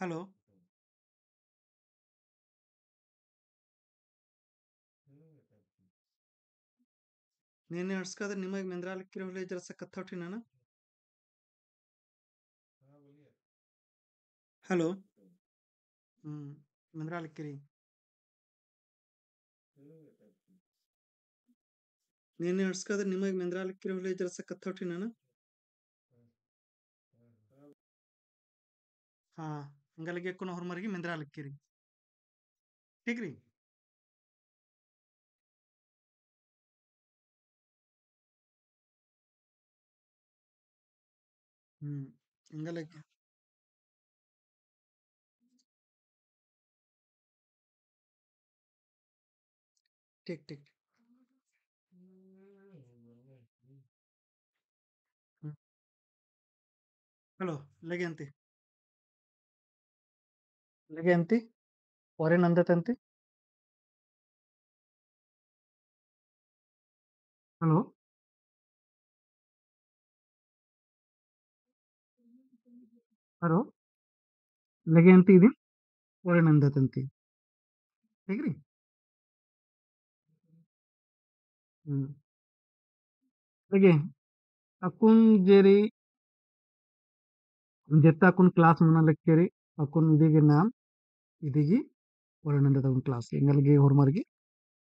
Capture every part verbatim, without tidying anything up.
Hello. नीन अंड़सकादर निमग मेंदरा लक्की रई होले जरा सा कत्था उठी नना। Hello. हम्म, मेंदरा लक्की रई। नीन अंड़सकादर निमग मेंदरा लक्की रई होले जरा सा कत्था उठी नना। हाँ, एंगा लगे अक्कुन होरमर गे मेंदरा लक्की रई। ठीक रई? हम्म, एंगा लगे। ठीक, ठीक। हम्म। Hello, लगे अन्ती। लगे अन्ती? ओरे नंदत अन्ती? Hello? Hello? लगे अन्ती इदिन? ओरे नंदत अन्ती। ठीक रई? हम्म। लगे, अक्कुन जे रई, जेत्ता अक्कुन class मना लक्की रई, अक्कुन इदी गे नाम, इदी गे ओरे नंदत अक्कुन class गे। एंगा लगे होरमर गे,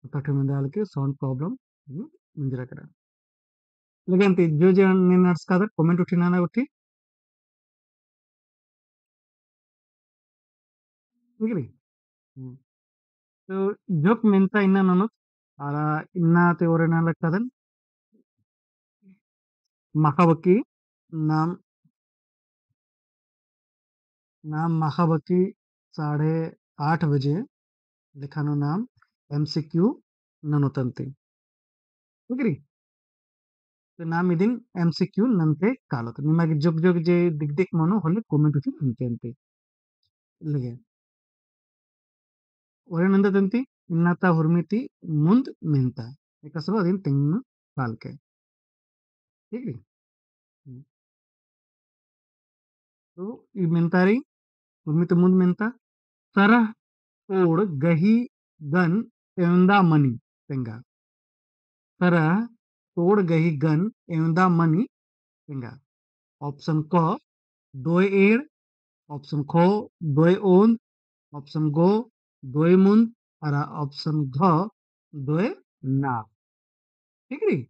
अत्ता ठो मेंदरा लक्की रई, sound problem, हम्म, मंजरा केरा। लगे अन्ती, जो जे नीन अंड़सकादर, comment उठी नना गुट्ठी। ठीक रई? हम्म। तो जोक मेंता इन्ना ननोत, अरा इन्ना ती ओरे नना लक्कादन। माखा बकी नाम, नाम माखा बकी साढ़े आठ बजे लेखा नू नाम MCQ ननोत अन्ती। ठीक रई? तो नाम इदिन MCQ नन्ते कालोत। निमा गे जोक जोक जे दिक दिक मनो होले comment उठी नन्ते अन्ती। लगे। ओरे नंदत अन्ती, इन्ना ता हुरमी ती मुन्द मेंता। एकासे बाद इदिन तेंगना कालके। ठीक रई? हम्म। तो ई मेंता रई, हुरमी ती मुन्द मेंता। सरह तोड़ गही गन एवंदा मनी तेंगा। सरह तोड़ गही गन एवंदा मनी तेंगा। Option क, दोय एंड़, option ख, दोय ओन्द, option ग, दोय मुन्द, अरा option घ, दोय नाख़। ठीक रई?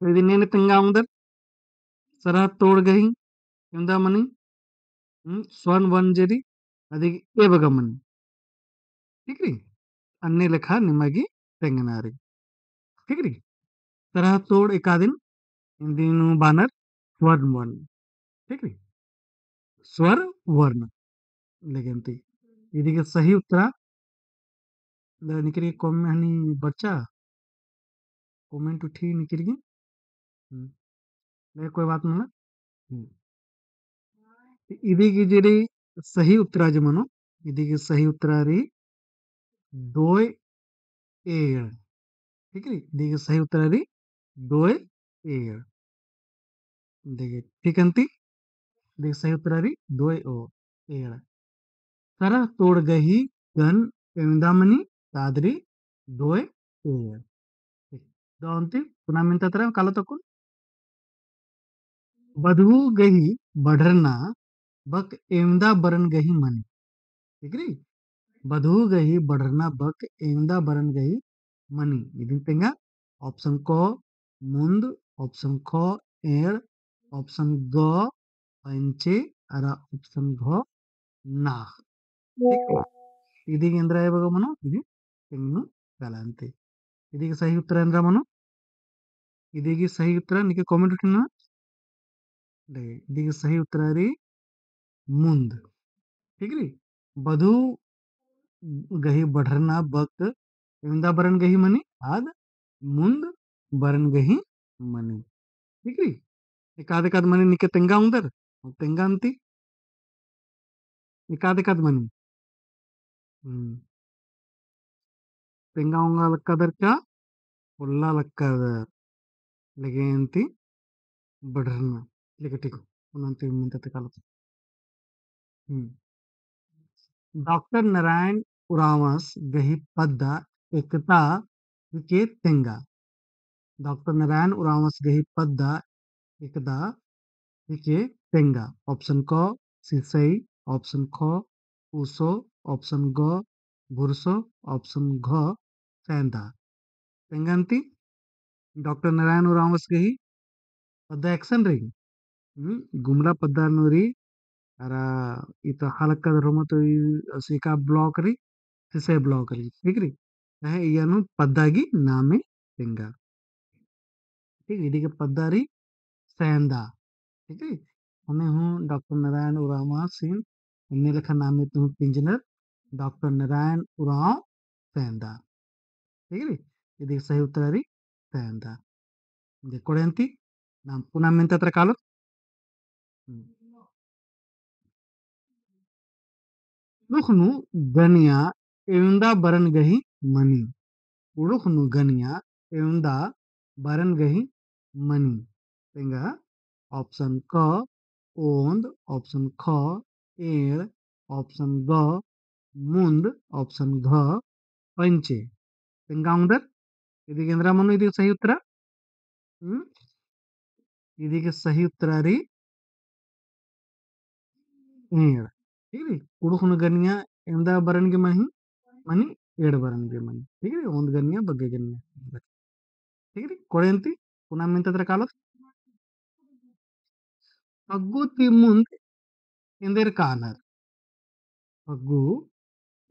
तो इदी नीन तेंगा ओंगदर, सरह तोड़ गही एवंदा मनी, हम्म, स्वर्ण वर्ण जे रई, अदिगे ए बग्गे मनी। ठीक रई? अन्ने लेखा निमा गे तेंगना रई। ठीक रई? सरह तोड़ एकादिन इदिन बअनर स्वर्ण वर्ण। ठीक रई? स्वर वर्ण। लगे अन्ती। इदिगे सही उत्तरा द निकरी कम हनी बच्चा। Comment उठी निकरी। हम्म। ले कोई बात मल्ला। हम्म। इदिगे जे रई सही उत्तरा जे मनो, इदिगे सही उत्तरा रई दोय एंड़। ठीक रई? इदिगे सही उत्तरा रई दोय एंड़। इदिगे ठीक अन्ती, इदिगे सही उत्तरा रई दोय ओ एंड़। सरह तोड़ गही गन एवंदा मनी, तो आद रई दोय एंड़। ठीक। दव अन्ती पुना मेंता तरा कालोत अक्कुन। बधु गही बढ़रना बक एवंदा बरन गही मनी। ठीक रई? बधु गही बढ़रना बक एवंदा बरन गही मनी। इदिन तेंगा option क मुन्द, option ख एंड़, option ग अंचे, अरा option घ नाख़। ठीक? इदिगे एन्दरा ए बग्गे मनो, इदिगे तेंगनू काला अन्ती। इदिगे सही उत्तरा एन्दरा मनो? इदिगे सही उत्तरा निके comment उठी नना। दे, इदिगे सही उत्तरा रई मुन्द। ठीक रई? बधु गही बढ़रना बक एवंदा बरन गही मनी, आद मुन्द बरन गही मनी। ठीक रई? एकाद एकाद मनी निके तेंगा ओंगदर, तेंगा अन्ती। एकाद एकाद मनी। हम्म। तेंगा ओंगा लक्कादर का, पोल्ला लक्कादर। लगे अन्ती बढ़रना। लगे ठीक। उन्नन्ती मेंता ते कालोत। हम्म। डॉक्टर नारायण उराँवस गही पद्दा एकदा हिके तेंगा। डॉक्टर नारायण उराँवस गही पद्दा एकदा हिके तेंगा। Option क सिसई, option ख पूसो, option ग भुरसो, option घ सैंदा। तेंगा अन्ती डॉक्टर नारायण उराँवस गही पद्दा एकसन रई। हम्म, गुमला पद्दा नू रई, अरा इता हलका धर्म तो ई सिका block रई, सिसई block रई, ठीक रई। तहे इया नू पद्दा गही नामे तेंगा। ठीक, इदी गे पद्दा रई सैंदा। ठीक रई। अन्ने हूँ डॉक्टर नारायण उराँवसिन, अन्ने लेखा नामे ती हूँ पिंजनर, डॉक्टर नारायण उराँव सैंदा। ठीक रई। इदी गे सही उत्तर रई सैंदा। दे कोड़े अन्ती, नाम पुना मेन्ता तरा कालोत। हम्म। कुँड़ुख़ नू गनिया एवंदा बरन गही मनी। कुँड़ुख़ नू गनिया एवंदा बरन गही मनी। तेंगा option क ओन्द, option ख एंड़, option ग मुन्द, option घ पंचे। तेंगा ओंगदर, इदी गे एन्दरा मनो इदी गे सही उत्तरा? हम्म? इदी गे सही उत्तरा रई एंड़। ठीक रई? कुँड़ुख़ नू गनिया एवंदा बरन गे मनी, मनी एंड़ बरन गे मनी। ठीक रई? ओन्द गनिया, बग्गे गनिया। ठीक रई? कोड़े अन्ती, पुना मेन्ता तरा कालोत। फग्गु ती मुन्द एन्देर कानर। फग्गु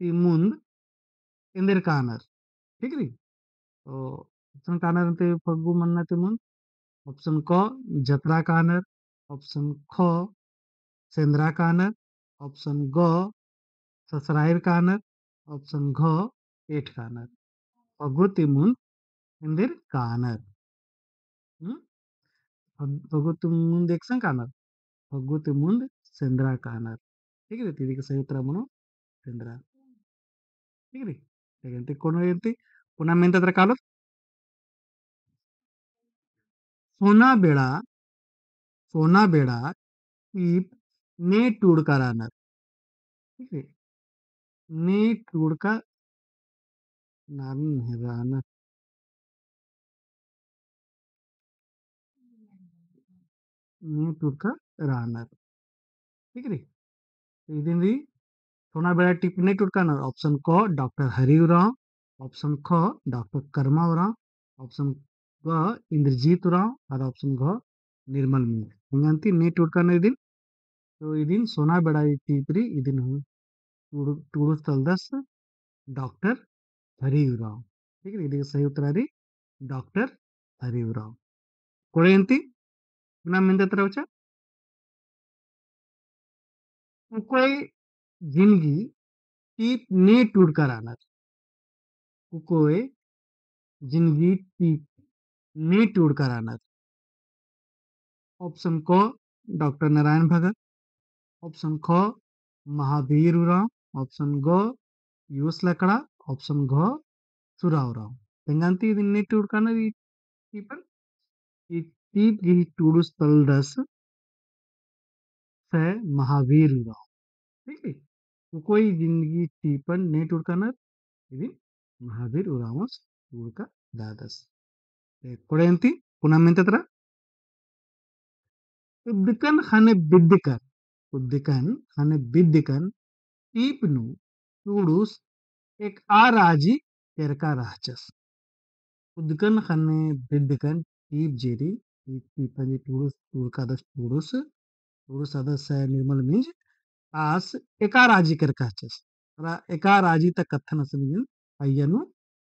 ती मुन्द एन्देर कानर। ठीक रई? तो एकसन कानर अन्ती फग्गु मन्ना ती मुन्द। Option क जतरा कानर, option ख सेंदरा कानर, option ग ससराइर कानर, option घ एंड़ कानर। फग्गु ती मुन्द एन्देर कानर। हम्म? फग-, फग्गु ती मुन्द एकसन कानर, फग्गु ती मुन्द सेंदरा कानर। ठीक रई, इदी गे सही उत्तरा मनो सेंदरा। ठीक रई, ठीक रई, अन्ती कोड़े अन्ती, पुना मेन्ता तरा कालोत। सोना बेड़ा, सोना बेड़ा टीप ने टूड़का रअनर। ठीक रई? ने टूड़का नाम हेराना। ने टूड़का रअनर। ठीक रई? तो इदिन रई सोना बेड़ा टीप ने टूड़का रअनर। Option क डॉक्टर हरि उराँव, option ख डॉक्टर कर्मा उराँव, option ग इंद्रजीत उराँव और option घ निर्मल मिंज। एंगा अन्ती ने टूड़का रअनर इदिन। तो इदिन सोना बेड़ा टीप रई, इदिन हूँ टूड़ु-, टूड़ुस तलदस डॉक्टर हरि उराँव। ठीक रई, इदी गे सही उत्तरा रई डॉक्टर हरि उराँव। कोड़े अन्ती, पुना मेन्ता तरा होचा। कुकोय जिनगी टीप ने टूड़का रअनर। कुकोय जिनगी टीप ने टूड़का रअनर। Option क डॉक्टर नारायण भगत, option ख महावीर उराँव, option ग पियूष लकड़ा, option घ सुरा उराँव। तेंगा अन्ती इदिन ने टूड़का रअनर ई टीपन, ई टीप गही टूड़ुस तलदस सै महावीर उराँव। ठीक है? कुकोय जिनगी टीपन ने टूड़का रअनर, इदिन महावीर उराँवस टूड़का रअदस। ते कोड़े अन्ती, पुना मेन्ता तरा। उद्दकन ख़ने बिद्दकन, उद्दकन ख़ने बिद्दकन टीप नू टूड़ुस एकआ राजी केरका रहचस। उद्दकन ख़ने बिद्दकन टीप जे रई, ई टीपन जे टूड़ुस, टूड़कादस टूड़ुस, टूड़ुस आदस निर्मल मिंज, आस एकआ राजी केरका रहचस। अरा एकआ राजी ता कत्थन असन गे अइय्या नू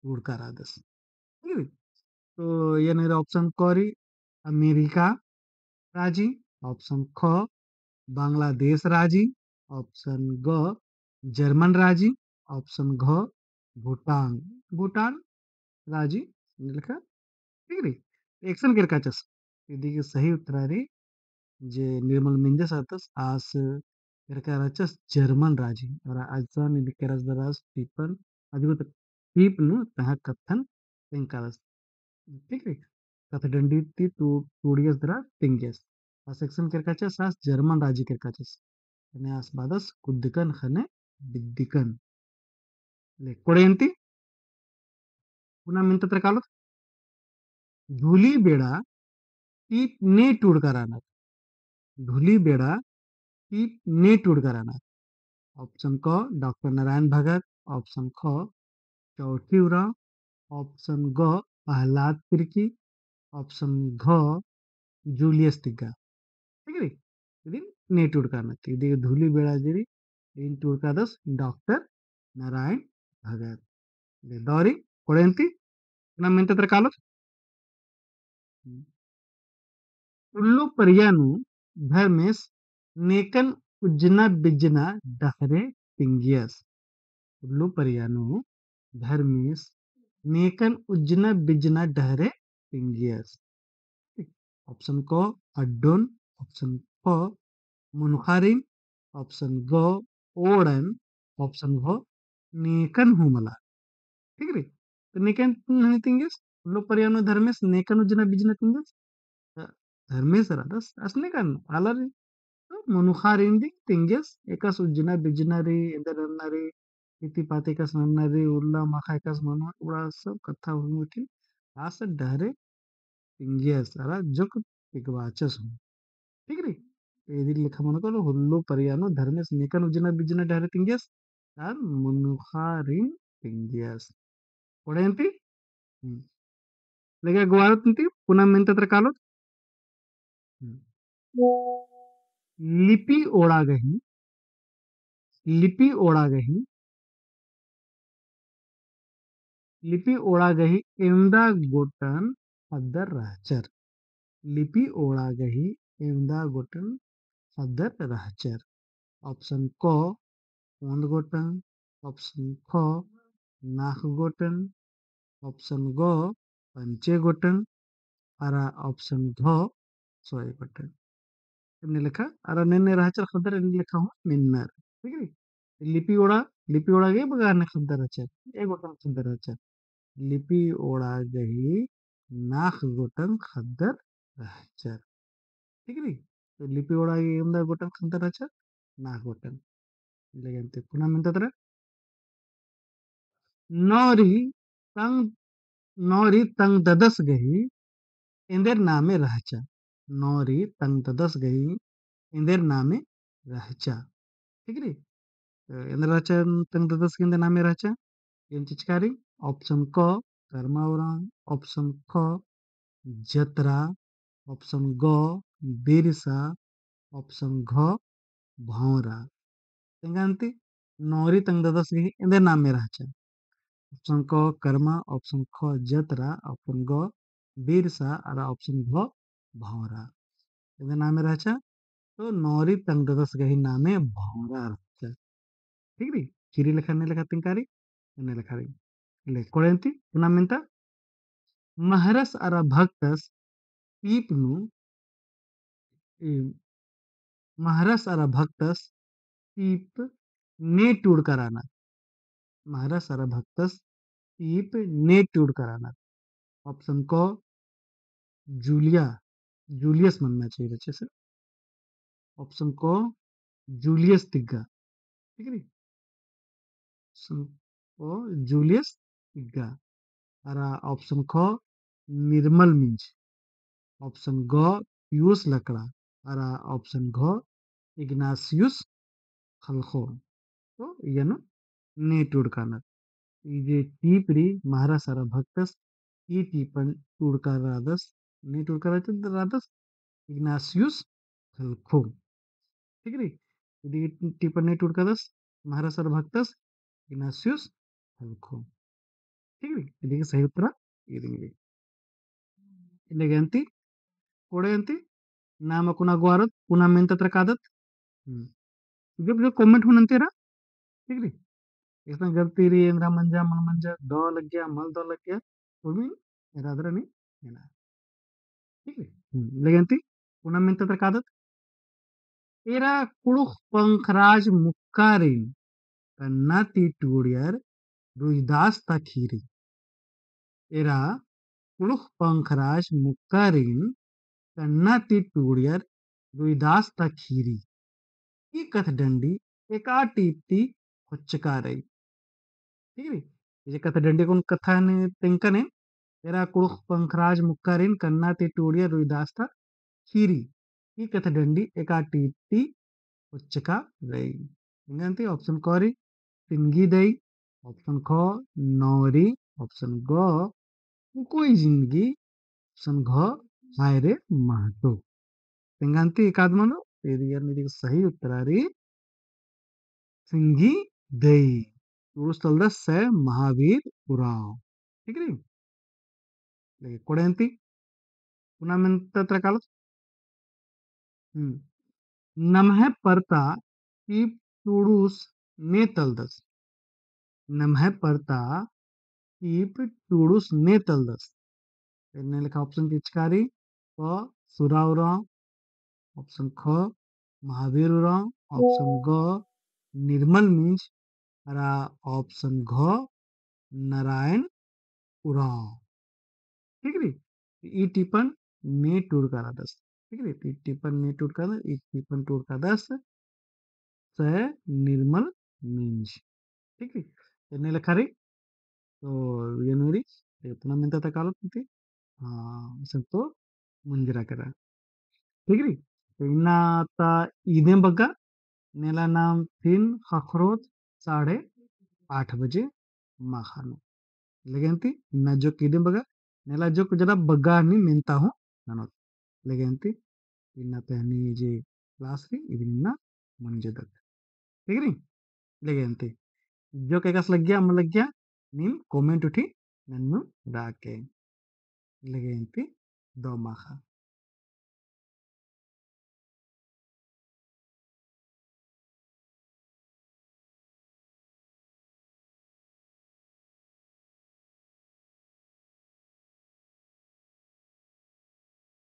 टूड़का रअदस। ठीक है? तो एन रई option क रई अमेरिका राजी, option ख बांग्लादेश राजी, option ग जर्मन राजी, option घ भूटान, भूटान राजी, निलका, ठीक रई? एकसन केरका रहचस। इदी गे सही उत्तरा रई जे निर्मल मिंजस अदस आस केरका रहचस जर्मन राजी। अरा अइसन इदी केरस दरा आस टीपन, अजगो त टीप नू तंग्है कत्थन तेंगकादस। ठीक रई? कत्थडंडी ती टू-, टूड़ियस दरा तेंगियस। आस एकसन केरका रहचस, आस जर्मन राजी केरका रहचस। तने आस बअदस कुद्दकन ख़ने बिद्दकन। ले, कोड़े अन्ती, पुना मेन्ता तरा कालोत। धूली बेड़ा टीप ने टूड़का रअनर। धूली बेड़ा टीप ने टूड़का रअनर। Option क डॉक्टर नारायण भगत, option ख चौठी उराँव, option ग प्रहलाद तिर्की, option घ जूलियस तिग्गा। ठीक रई? इदिन ने टूड़का रअनर। इदी धूली बेड़ा जे रई, इदिन टूड़का रअदस डॉक्टर नारायण भगत। ले दौ रई, कोड़े अन्ती, पुना मेन्ता तरा कालोत। उल्लू परिया नू धर्मेस नेकन उज्जना बिज्जना डहरे तिंगियस। उल्लू परिया नू धर्मेस नेकन उज्जना बिज्जना डहरे तिंगियस। Option क अड्डोन, option ख मुनुखारिन, option ग ओड़न, option घ नेकन हूँ मला। ठीक रई? तो नेकन हूँ तिंगियस, उल्लू परिया नू धर्मेस नेकन उज्जना बिज्जना तिंगियस। तो धर्मेस रअदस असनेकन आलर तो मनुखारिन दिम तिंगियस, एकासे उज्जना बिज्जना रई, एन्देर नन्ना रई, इती पाती एकासे नन्ना रई, उल्ला माखा एकासे मनो, उड़ा सब कत्था हुई मुठी, आस डहरे तिंगियस, अरा जोक तिगवाचस हूँ। ठीक रई? इदी लेखा मनो कालो, उल्लू परिया नू धर्मेस नेकन उज्जना बिज्जना डहरे तिंगियस, अरा मनुखारिन तिंगियस। कोड़े अन्ती? हम्म। लगे अगवारत अन्ती, पुना मेन्ता तरा कालोत। हम्म। लिपि ओड़ा गही, लिपि ओड़ा गही, लिपि ओड़ा गही एवंदा गोटन ख़द्दर रहचर। लिपि ओड़ा गही एवंदा गोटन ख़द्दर रहचर। Option क ओन्द गोटन, option ख नाख़ गोटन, option ग पंचे गोटन, अरा option घ सोय गोटन। एन्ने लेखा, अरा नेन्ने रहचर ख़द्दर एन्ने लेखा हूँ मेन्नर। ठीक रई? लिपि ओड़ा, लिपि ओड़ा गही बग्गे अन्ने ख़द्दर रहचर। एक गोटन ख़द्दर रहचर। लिपि ओड़ा गही नाख़ गोटन ख़द्दर रहचर। ठीक रई? तो लिपि ओड़ा गही एवंदा गोटन ख़द्दर रहचर, नाख़ गोटन। लगे अन्ती पुना मेन्ता तरा। नौरी तंग, नौरी तंग ददस गही एन्देर नामे रहचा। नौरी तंग ददस गही एन्देर नामे रहचा। ठीक रई? तो एन्देर रहचा तंग ददस गही एन्देर नामे रहचा। एन चिचकारी, option क करमा उराँव, option ख जतरा, option ग बिरसा, option घ भौंरा। तेंगा अन्ती नौरी तंग ददस गही एन्देर नामे रहचा। Option क करमा, option ख जतरा, option ग बिरसा, अरा option घ भौंरा। एन्देर नामे रहचा, तो नौरी तंग ददस गही नामे भौंरा रहचा। ठीक रई? खीरी लेखा एन्ने लेखा तिंकारी, एन्ने लेखा रई। ले, कोड़े अन्ती, पुना मेन्ता। महरस अरा भक्तस टीप नू, ए, महरस अरा भक्तस टीप ने टूड़का रअनर। महरस अरा भक्तस टीप ने टूड़का रअनर। Option क जूलिया, जूलियस मन्ना चाहिए बच्चे से। Option क जूलियस तिग्गा। ठीक रई? Option क जूलियस तिग्गा। अरा option ख निर्मल मिंज। Option ग पियुस लकड़ा। अरा option घ इग्नासियुस खलखो। तो इय्या नू ने टूड़का रअनर। ई जे टीप रई महरस अरा भक्तस, ई टीपन टूड़का रअदस, ने टूड़का रअदस, रअदस इग्नासियुस खलखो। ठीक रई? इदी टीपन ने टूड़का रअदस महरस अरा भक्तस, इग्नासियुस खलखो। ठीक रई? इदी गही सही उत्तरा इदी रई। इन्ने गे अन्ती, कोड़े अन्ती, नाम अक्कुन अगवारत, पुना मेन्ता तरा कादत। हम्म। जो, जो comment हूँ नन्ती एरा, ठीक रई? एकसन गलती रई, एन्दरा मंजा, मल मंजा, दौ लग्गिया, मल दौ लग्गिया, उर्मिन एरा दरा नी, एरा। ठीक रई? हम्म। लगे अन्ती, पुना मेन्ता तरा कादत। एरा कुँड़ुख़ पंखराज मुक्कारिन कन्ना ती टूड़ियर रुइदास ता खीरी। एरा कुँड़ुख़ पंखराज मुक्कारिन कन्ना ती टूड़ियर रुइदास ता खीरी। ई कत्थ डंडी एका टीप ती होच्चका रई। ठीक रई? ई जे कत्थ डंडी कुन कत्था ने तेंगकन एन, एरा कुँड़ुख़ पंखराज मुक्कारिन कन्ना ती टूड़िया रुइदास ता खीरी। ई कत्थ डंडी एका टीप ती होच्चका रई। एंगन ती option क रई, सिनगी दई, option ख, नौरी, option ग, उकोई जिंदगी, option घ, हाय रे महतो। तेंगन ती एकाद मनो, एरिया मेरी सही उत्तर रई सिंगी दई। टूड़ुस तलदस सै महावीर उराँव। ठीक रई? लेकिन कोड़ेन ती पुना मेन्ता तरा कालोत। हम्म। नम्है परता टीप टूड़ुस ने तलदस। नम्है परता टीप टूड़ुस ने तलदस। एन्ने लेखा option चिचकारी, क सुरा उराँव, option ख महावीर उराँव, option ग निर्मल मिंज, अरा option घ नारायण उराँव। ठीक रई? ई टीपन ने टूड़का रअदस। ठीक रई? ई टीपन ने टूड़का रअदस, ई टीपन टूड़का रअदस सै निर्मल मिंज। ठीक रई? एन्ने लेखा रई। तो video नू रई, ते पुना मेन्ता ता कालोत ती। हाँ, इसन तो मुंजरा केरा। ठीक रई? तो इन्ना ता इदिम बग्गा, नेला नाम फिन ख़क्खरोत साढ़े आठ बजे माख़ा नू। लेगेन ती इन्ना जोक इदिम बग्गा, नेला जोक जरा बग्गा नी मेन्ता हूँ ननोत। लेगेन ती इन्ना तहनी जे class रई, इदिन इन्ना मुंजदत। ठीक रई? लेगेन ती जोक एकासे लग्गिया, अम्म लग्गिया, नीम comment उठी नन्नू राके। लेगेन ती दव माख़ा।